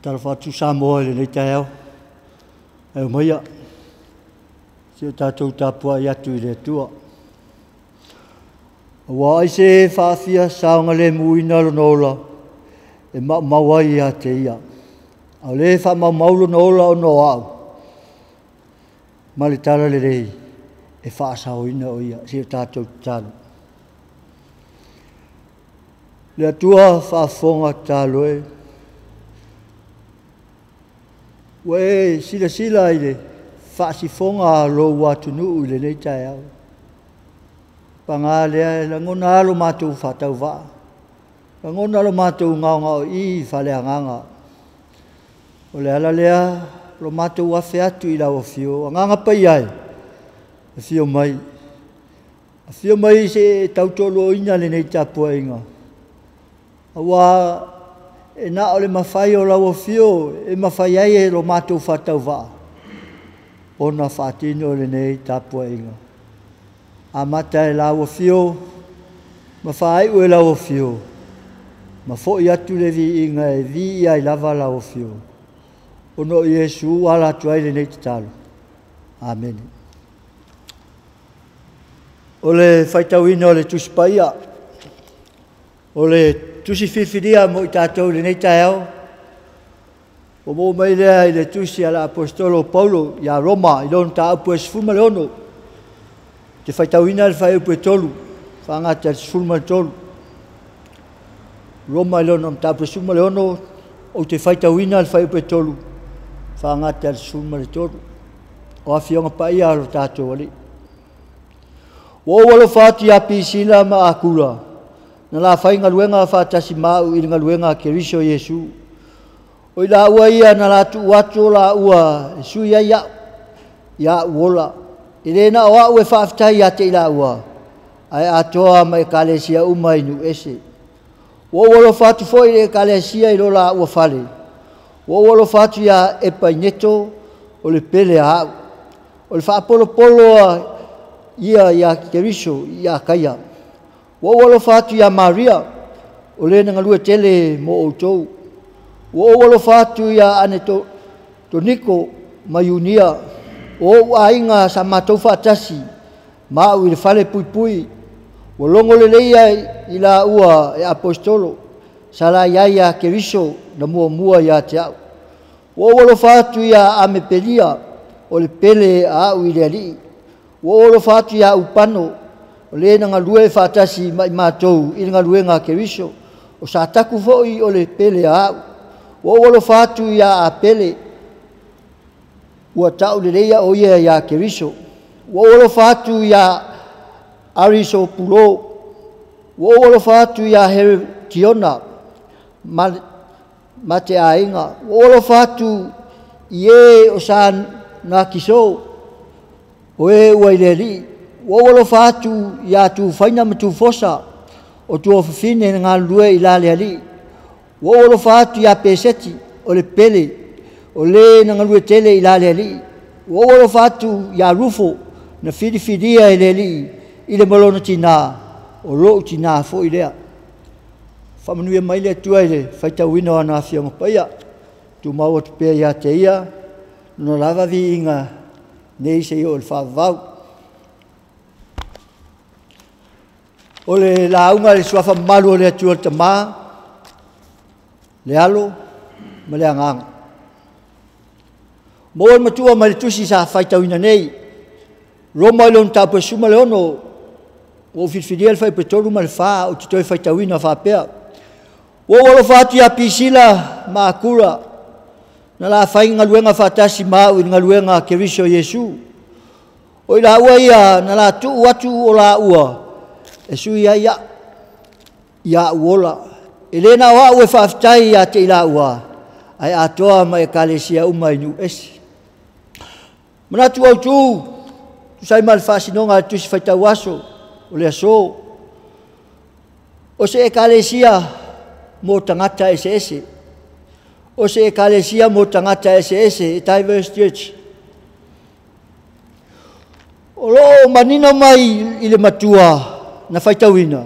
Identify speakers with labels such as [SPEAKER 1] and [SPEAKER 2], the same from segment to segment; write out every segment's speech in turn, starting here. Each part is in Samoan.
[SPEAKER 1] Talofa atu Samoa i lenei taeao. E aumaia, si o tatou tapuai atu i le Atua. Aua ai se faafia saogalemuina lona ola, e maumau ai ia te ia. A o le faamaumau lona ola ona o au, ma le tala lelei, e faasaoina o ia, si o tatou tatalo. Le Atua faafofoga tatalo e, ua e silasila i le faasifoga a lou atunuu i lenei taeao. Paga lea e lagona lava lo matou faatauvaa, lagona lo matou gaogaoii faaleagaga. O le ala lea lo matou afe atu i lau afio, agaga paia e, afio mai. Afio mai se tautoaluaina lenei tapuaiga. Aua e na o le mafai o lau afio e mafai ai e lo matou faatauvaa ona faatino lenei tapuaiga. Amata e lau afio ma faaiu e lau afio, ma foi atu le viiga e viia ai lava lau afio. Ona o Iesu ala atu ai lenei tatalo. Amene. O le faitauina o le Tusi Paia, o le Tusi filifilia mo i tatou i lenei taeao, ua maua mai lea i le Tusi a le Aposetolo o Paulo ia Roma i lona mataupu e 16, te faitauina le fuaiupu e 3, faagata i le 13. Roma i lona mataupu e 16, ou te faitauina le fuaiupu e 3, faagata i le 13. O afioga paia a lo tatou Alii. Ua ou alofa atu ia Pisila ma Akula, na la faigaluega faatasi ma au i le galuega a Keriso Iesu. O i laua ia na la tuu atu o laua e sui ai au, ia au ola. E le na o au e faafetai ia te i laua, ae atoa ma ekalesia uma i nuu ese. Ua ou alofa atu foi i le ekalesia i lo laua fale. Ua ou alofa atu ia Epaineto o le pele a au. O le faapolopolo a ia ia Keriso ia Akaia. Ua ou alofa atu ia Maria, o le na galue tele mo outou. Ua ou alofa atu ia Anetoniko ma Iunia, o ou aiga sa matou faatasi, ma au i le fale puipui. Ua logo lelei ai i laua e aposetolo, sa la iai ia Keriso na muamua ia te au. Ua ou alofa atu ia Amepelia, o le pele a au i le Alii. Ua ou alofa atu ia Upano, o le na galue faatasi ma i matou i le galuega a Keriso, o Sataku foi o le pele a au. Ua ou alofa atu ia Apele, ua tau leleia o ia ia Keriso. Ua ou alofa atu ia Arisopulo. Ua ou alofa atu ia Heretiona ma te aiga. Ua ou alofa atu i e o sa Nakiso, o e ua i le Alii. Ua ou alofa atu ia Tufaina ma Tufosa, o tuafafine na galulue i la le Alii. Ua ou alofa atu ia Peseti, o le pele, o le na galue tele i la le Alii. Ua ou alofa atu ia Rufo, na filifilia e le Alii i le malona tina, o lou tina foi lea. Faamanuia mai le Atua i le faitauina o ana afioga paia. Tumau atu pea ia te ia, lona lava viiga nei seia oo i le faavavau. O le lauga i le suafa mamalu o le Atua le Tama, le Alo ma le Agaga. Maua le matua mai le tusi sa faitauina nei, Roma i lona mataupu e 16, ua ou filifilia le fuaiupu e 3 ma le 4, ou te toe faitauina faapea. Ua ou alofa atu ia Pisila ma Akula, na la faigaluega faatasi ma au i le galuega a Keriso Iesu. O i laua ia na la tuu atu o laua e sui ai au, ia au ola. E le na o au e faafetai ia te i laua, Ae atoa ma ekalesia uma i nuu ese. Manatu autu, tusa ai ma le faasinoga a le Tusi Faitau Aso o le aso. O se ekalesia mo tagata eseese. O se ekalesia mo tagata eseese, diverse church. O loo manino mai i le matua na faitauina,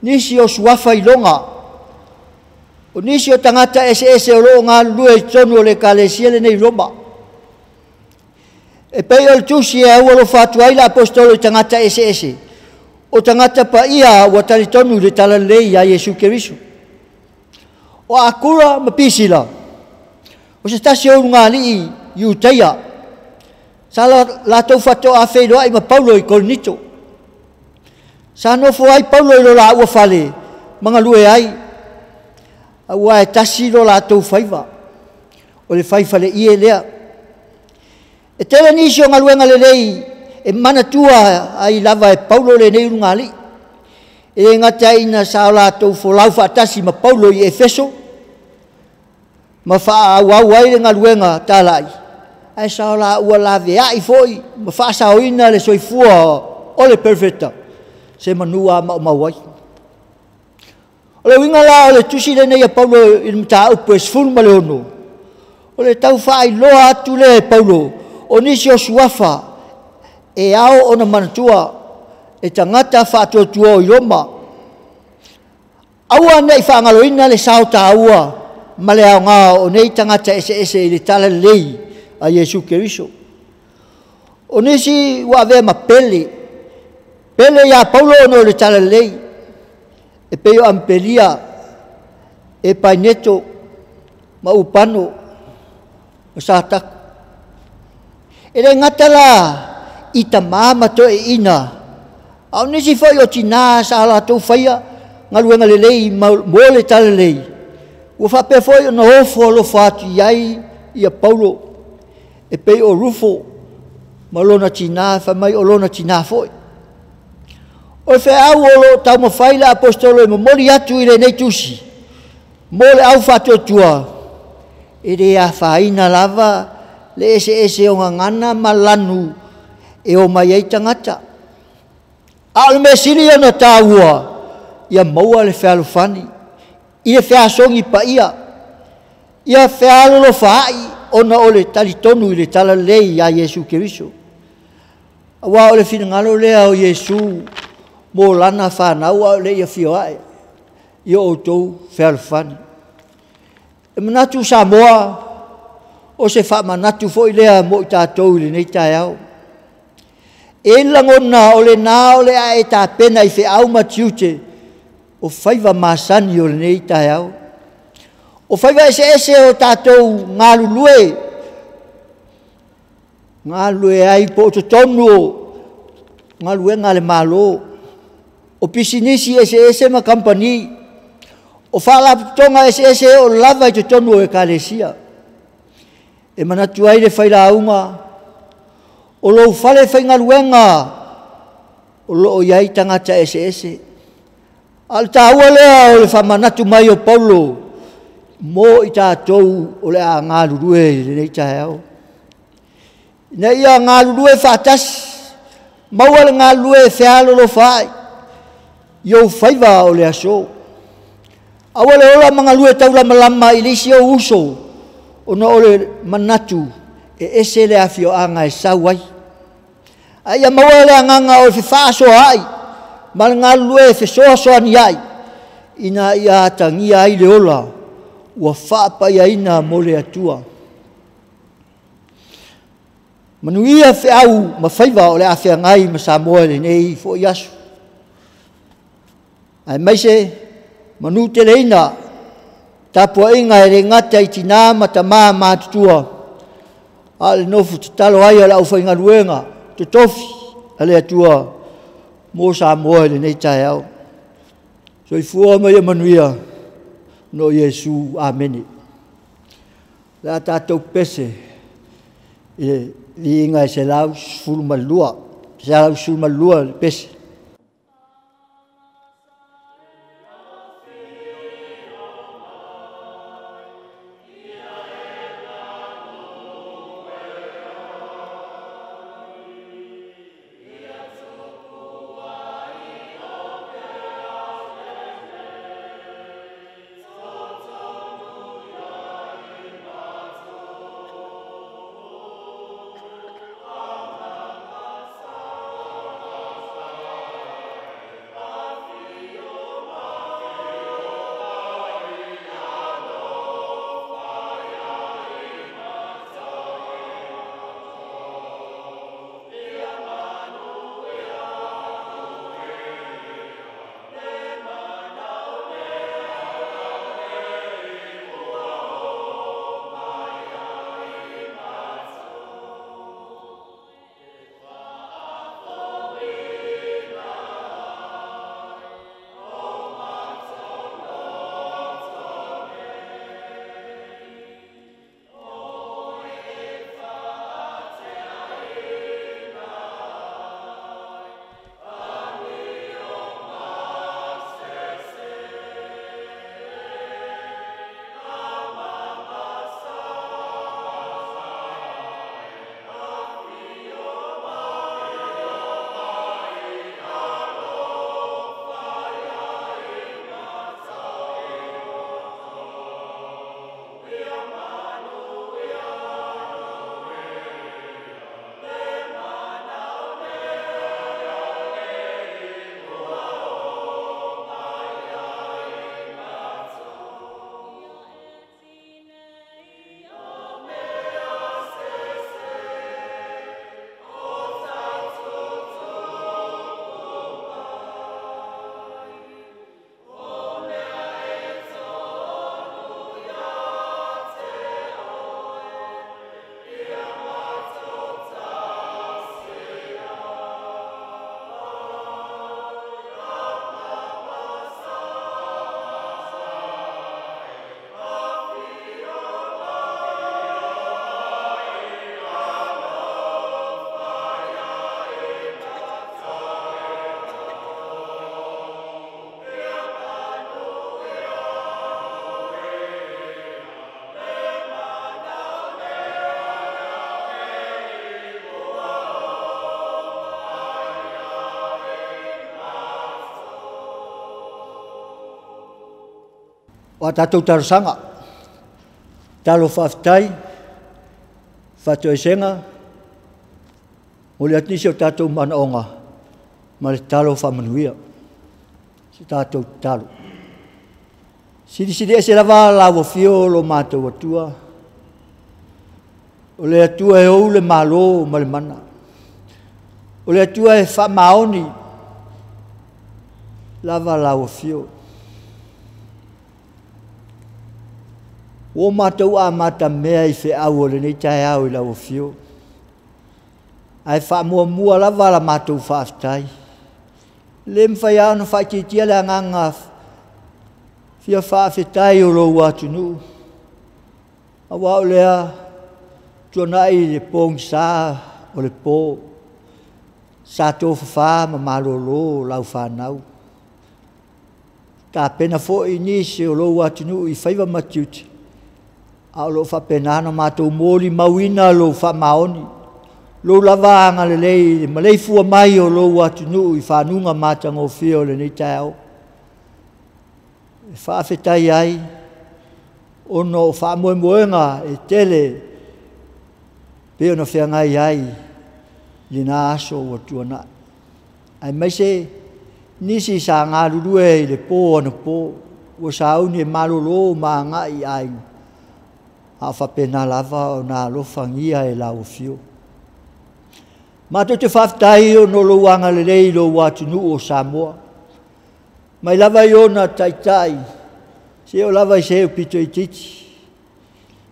[SPEAKER 1] nisi o suafa iloga, o nisi o tagata eseese o loo galulue i totonu o le ekalesia lenei i Roma. E pei o le tusi e aualofa atu ai le aposetolo i tagata eseese, o tagata paia ua talitonu i le talalelei ia Iesu Keriso. O Akura ma Pisila, o se tasi o ulugalii Iutaia, sa latou faatoa feiloai ma Paulo i Korinito. Sa nofo ai Paulo i lo laua fale ma galue ai, aua e tasi lo latou faiva, o le fai faleie lea. E tele nisi o galuega lelei e manatua ai lava e Paulo lenei ulugalii. E le gata ina sa o latou folau faatasi ma Paulo i Efeso, ma faaauau ai le galuega talai, ae sa o laua laveai foi ma faasaoina le soifua o le perofeta, se manu a maumau ai. O le uiga la o le tusi lenei a Paulo i le mataupu e 16, o le tau faailoa atu lea e Paulo o nisi o suafa e ao ona manatua e tagata faatuatua o i Roma. Aua ne i faagaloina le sao taua ma le aoga o nei tagata eseese i le talalelei a Iesu Keriso. O nisi ua avea ma pele, pele ia Paulo ona o le talalelei, e pei o Ampelia, e Paineto, ma Upano, o Satako. E le gata la i tamā ma toeaiina, a o nisi foi o tinā sa latou faia galuega lelei mo le talalelei, ua faapea foi ona ofo alofa atu i ai ia Paulo, e pei o Rufo ma lona tinā, fai mai o lona tinā foi. O le feau o loo taumafai le aposetolo e momoli atu i lenei tusi mo le au faatuatua, e le afaina lava le eseese o gagana ma lanu e o mai ai tagata. A o le mea sili ona taua, ia maua le fealofani, ia feasogi paia, ia fealolofaai ona o le talitonu i le talalelei ia Iesu Keriso. Aua o le finagalo lea o Iesu mo lana fanau a o le i afio ae, ia outou fealofani. E manatu Samoa, o se faamanatu foi lea mo i tatou i lenei taeao. E lagona o lena o le a e tapena i feau ma tiute o faiva masani o lenei taeao. O faiva eseese o tatou galulue, galulue ai po o totonu o galuega a le Malo, o pisinisi eseese ma kampani, o faalapotopotoga eseese o lava i totonu o ekalesia. E manatu ai le failauga, o lou fale faigaluega o loo i ai tagata eseese. A o le taua lea o le faamanatu mai o Paulo mo i tatou o le a galulue i lenei taeao. Ina ia galulue faatasi, maua le galulue e fealolofa ai i ou faiva o le aso. Aua le ola ma galue taulamalama i le isi ou uso, ona o le manatu e ese le afioaga e sau ai. A ia maua le agaga o le fefaasoaai ma le galulue e fesoasoani ai, ina ia atagia ai le ola ua faapaiaina mo le Atua. Manuia feau ma faiva o le a feagai ma Samoa i lenei foi aso. Aemaise manu teleina tapuaiga e le gata i tinā ma tamā matutua, a o le nofo tatalo ai a le aufaigaluega totofi a le Atua mo Samoa i lenei taeao. Soifua ma ia manuia no Iesu. Amene. Le a tatou pese i le viiga e 112, 112 le pese. O a tatou talosaga, talo faafetai, faatoesega, momoli atu nisi o tatou manaoga ma le tatalo faamanuia. Se tatou tatalo. Silisili ese lava lau afio o lo matou Atua, o le Atua e ou le malo ma le mana, o le Atua e faamaoni lava lau afio. Ua matou amatamea i feau o lenei taeao i lau afio, ae faamuamua lava la matou faafetai. Le mafai lava ona faaitiitia le agaga fia faafetai o lou atunuu, aua o lea tuanai i le pogisa o le po, sa tofafa ma malolo lau fanau. Tapena foi nisi o lou atunuu i faiva ma tiute, a o lo o faapena ona matou molimauina lou faamaoni, lou lava agalelei i le maleifua mai o lou atunuu i fanuga matagofie o lenei taeao. E faafetai ai ona o faamoemoega e tele pei ona feagai ai i lena aso ua tuanai, aemaise nisi sa galulue i le po anapo ua sauni e malolo ma agai i aiga, a o faapena lava ona alofagia e lau afio. Matou te faafetai ona o lou agalelei i lou atunuu o Samoa, mai lava i ona taitai seia oo lava i se pito itiiti,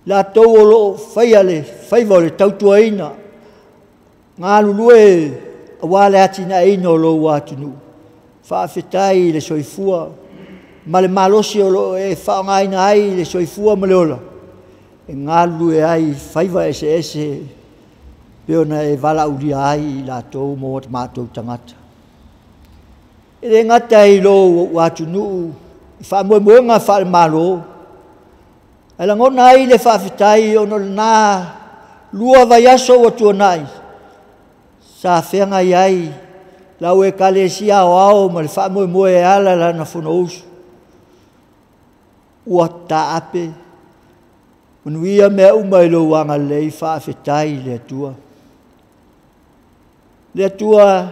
[SPEAKER 1] latou o lo o faia le faiva o le tautuaina, galulue aua le atinaeina o lou atunuu. Faafetai i le soifua ma le malosi o lo o e faaaogaina ai le soifua ma le ola e galulue ai i faiva eseese pei ona e valaaulia ai i latou ma o matou tagata. E le gata i lou atunuu i faamoemoega faale-Malo, ae lagona ai le faafetai ona o lena 2 vaiaso ua tuanai sa feagai ai lau Ekalesia Aoao ma le faamoemoe e ala lana Fonousu. Ua taape manuia mea uma i lou agalelei, faafetai i le Atua. Le Atua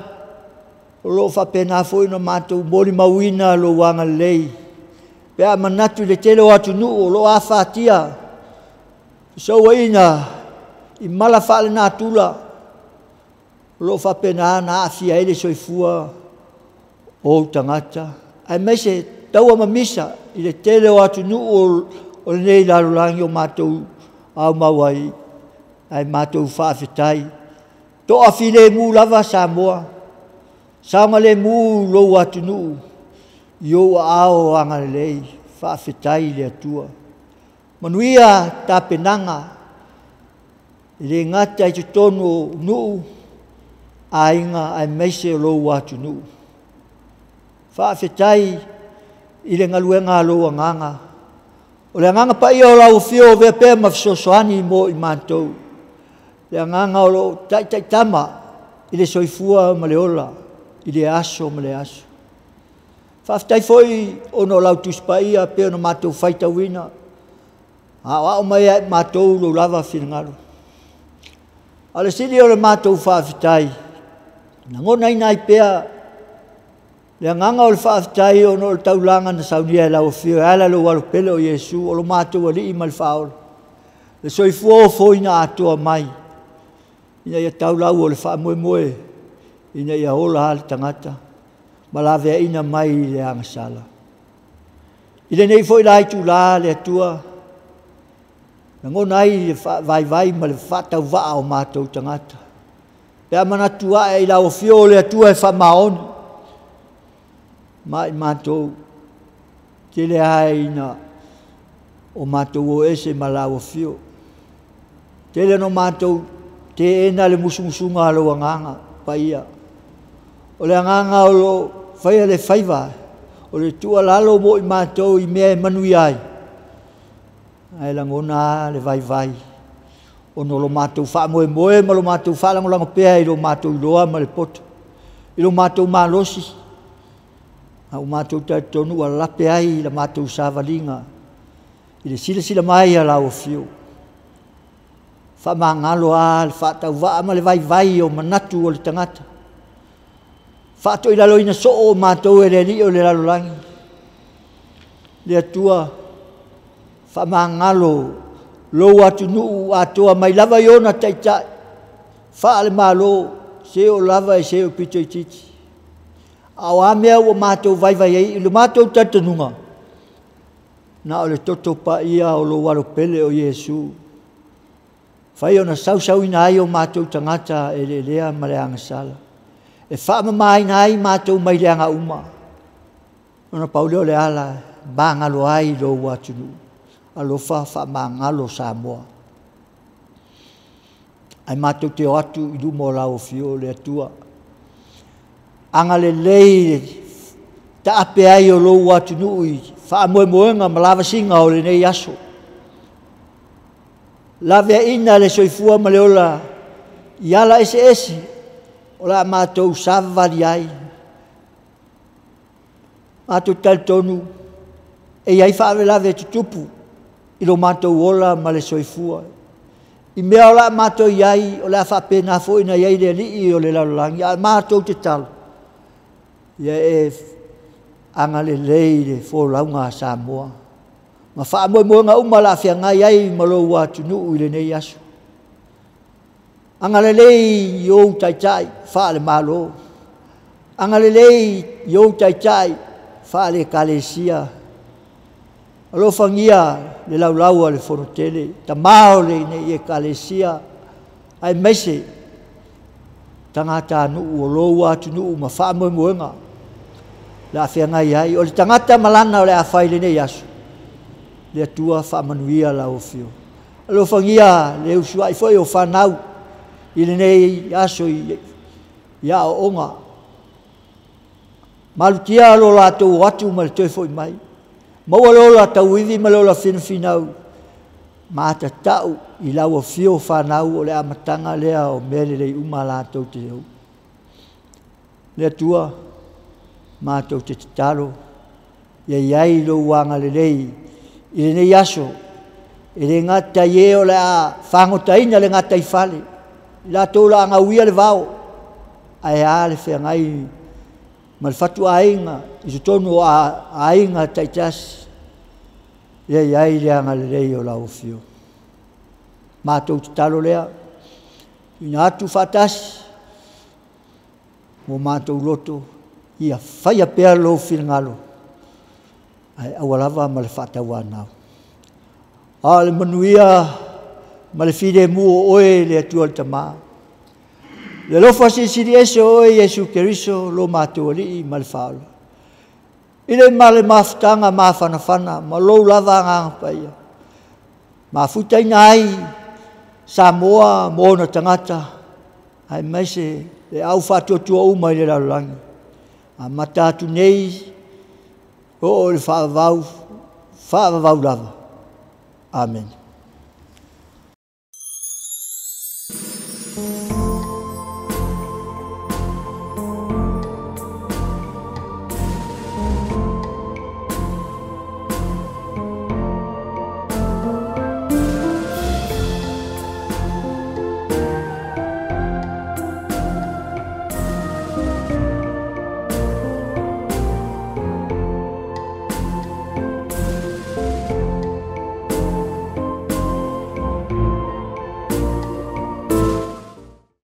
[SPEAKER 1] o lo o faapena foi ona matou molimauina lou agalelei pe a manatu i le tele o atunuu o lo o afatia fesouaina i mala faalenatura o lo o faapena ona aafia ai le soifua o ou tagata, aemaise taua mamisa i le tele o atunuu o lenei lalolagi o matou aumau ai, ae matou faafetai. Toafilemu lava Samoa, saogalemu lou atunuu i ou aao agalelei, faafetai i le Atua. Manuia tapenaga e le gata i totonu o nuu, aiga aemaise o lou atunuu. Faafetai i le galuega a lou agaga. O le agaga paia o lau afio o avea pea ma fesoasoani mo i matou. Le agaga o loo taitaitama i le soifua ma le ola i le aso ma le aso. Faafetai foi ona o lau Tusi Paia pei ona matou faitauina, aoao mai ai matou lou lava finagalo. A o le sili o le matou faafetai, lagonaina ai pea le agaga o le faafetai ona o le taulaga na saunia e lau afio e ala i lou alopele o Iesu, o lo matou Alii ma le Faaola, le soifua ofoina atoa mai, ina ia taulau o le faamoemoe, ina ia ola le tagata ma laveaina mai i le agasala. I lenei foi la itula le Atua, lagona ai le faavaivai ma le faatauvaa o matou tagata. Pe a manatu ae i lau afio o le Atua e faamaoni, ma i matou tele ai ina o matou o ese ma lau afio. Tele no matou teena le musumusuga a lou agaga paia. O le agaga o lo faia le faiva, o le tuualalo mo i matou i mea e manuia ai, ae lagona le vaivai ona o lo matou faamoemoe ma lo matou faalagolago pea i lo matou iloa ma le poto, i lo matou malosi, a ua matou talitonu ua lape ai la matou savaliga I le silasila mai a lau afio, faamagalo a le faatauvaa ma le vaivai o manatu o le tagata. Faatoilaloina soo o matou e le Alii o le lalolagi. Le Atua, faamagalo lou atunuu atoa mai lava i ona taitai, faale-Malo, se o lava e se o pito itiiti. A o a mea ua matou vaivai ai i le matou talitonuga, na o le toto paia o lou alo pele o Iesu, fai ona sausauina ai o matou tagata e eleelea ma le agasala, e faamamaina ai matou mai leaga uma, ona pau lea o le ala magalo ai lou atunuu. Alofa faamagalo Samoa. Ae matou te o atu i luma o lau afio le Atua. Agalelei le taape ai o lou atunuu i faamoemoega ma lavasiga o lenei aso. Laveaiina le soifua ma le ola i ala eseese o le a matou savavali ai. Matou talitonu e i ai faalavelave e tutupu i lo matou ola ma le soifua. I mea o le a matou i ai, o le a faapena foi na i ai le Alii o le lalolagi, a matou tatalo, ia e agalelei le folauga a Samoa ma faamoemoega uma o le a feagai ai ma lou atunuu i lenei aso. Agalelei i ou taitai faale-Malo, agalelei i ou taitai faale-Ekalesia, alofagia le laulau a le Fonotele, tama o lenei Ekalesia, aemaise tagatanuu o lou atunuu ma faamoemoega le a feagai ai. O le tagata ma lana o le a fai i lenei aso, le Atua faamanuia lau afio. Alofagia le usuai foi o fanau i lenei aso i aoaoga. Malutia lo latou o atu ma le toe foi mai. Maua le ola tauivi ma le ola finafinau, ma atatau i lau afio fanau o le amataga lea o mea lelei uma latou te ou. Le Atua, matou te tatalo, ia i ai lou agalelei i lenei aso, e le gata i e o le a fagotaina le gataifale, i latou o le a gauia le vao, ae a le feagai ma le fatuaiga i totonu o aiga taitasi, ia i ai le agalelei o lau afio. Matou tatalo lea, tuuina atu faatasi mo matou loto, ia faia pea lou finagalo, ae aua lava ma le faatauanau. A o le manuia ma le filemu o oe le Atua le Tama, le alofa silisili ese o oe Iesu Keriso lo matou Alii ma le Faaola, i le ma le mafutaga mafanafana ma lou lava Agaga Paia, mafutaina ai Samoa ma ona tagata, aemaise le au faatuatua uma i le lalolagi, amata atu nei oo i le faavavau, faavavau lava. Amene.